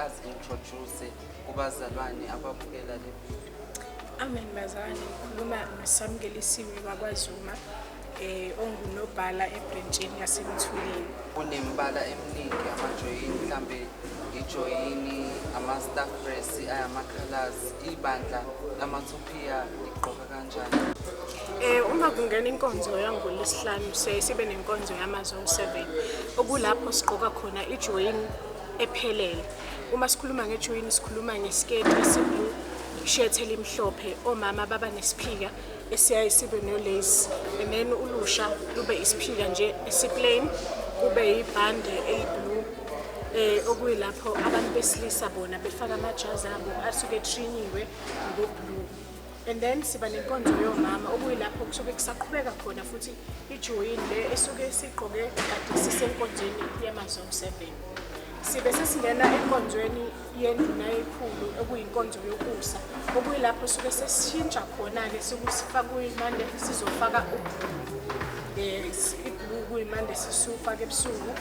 azi-introduce kubazalwane ababukela le video. Amen bazalwane, ngikhuluma noSamukelisiwe wakwaZuma, ongunobhala ebhrentshini yaseMthuleni. Kunemibala eminingi amajoyini, mhlambe ijoyini, ama-staff dress ayama-colors. Ibandla lamaTopiya ligqoka kanjani? Uma kungena inkonzo yangoLwesihlanu, siyaye sibe nenkonzo yama-zone 7, okulapho sigqoka khona ijoyini ephelele. Uma sikhuluma ngejoyini, sikhuluma ngesiketi esi-blue, ishethi elimhlophe, omama baba nesiphika esiyaye sibe no-lace, and then ulusha lube isiphika nje esi-plain, kube ibhande eli-blue, okuyilapho abantu besilisa bona befaka amajazi abo asuke etrinyiwe ngo-blue. And then siba nenkonzo yomama, okuyilapho kusuke kusaqhubeka khona futhi ijoyini le esuke sigqoke kade sisenkonzweni yama-zone 7. Sibe sesingena enkonzweni yenduna yekhulu, okuyinkonzo yokusa, okuyilapho suke sesishintsha khona-ke, sikusifaka kuyimande sizofaka u-blue, i-blue kuyimande sisufaka ebusuku.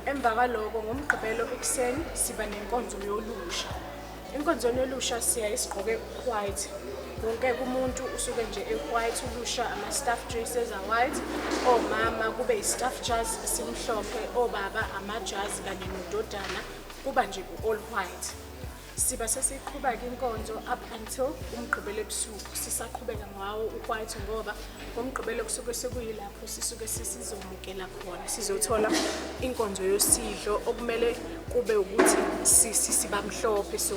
Emva kwaloko, ngoMgqibelo ekuseni siba nenkonzo yolusha. Enkonzweni yolusha siyaye sigqoke white, wonke umuntu usuke nje e-white, ulusha ama-staff dresses a-white, omama kube i-staff jazi esimhlophe, obaba amajazi kanye nododana, kuba nje ku-all white. Siba sesiqhubeka inkonzo up until uMgqibelo ebusuku, sisaqhubeka ngawo u-white, ngoba ngoMgqibelo kusuke sekuyilapho sisuke sesizomukela khona, sizothola inkonzo yosidlo, okumele kube ukuthi siba mhlophe, so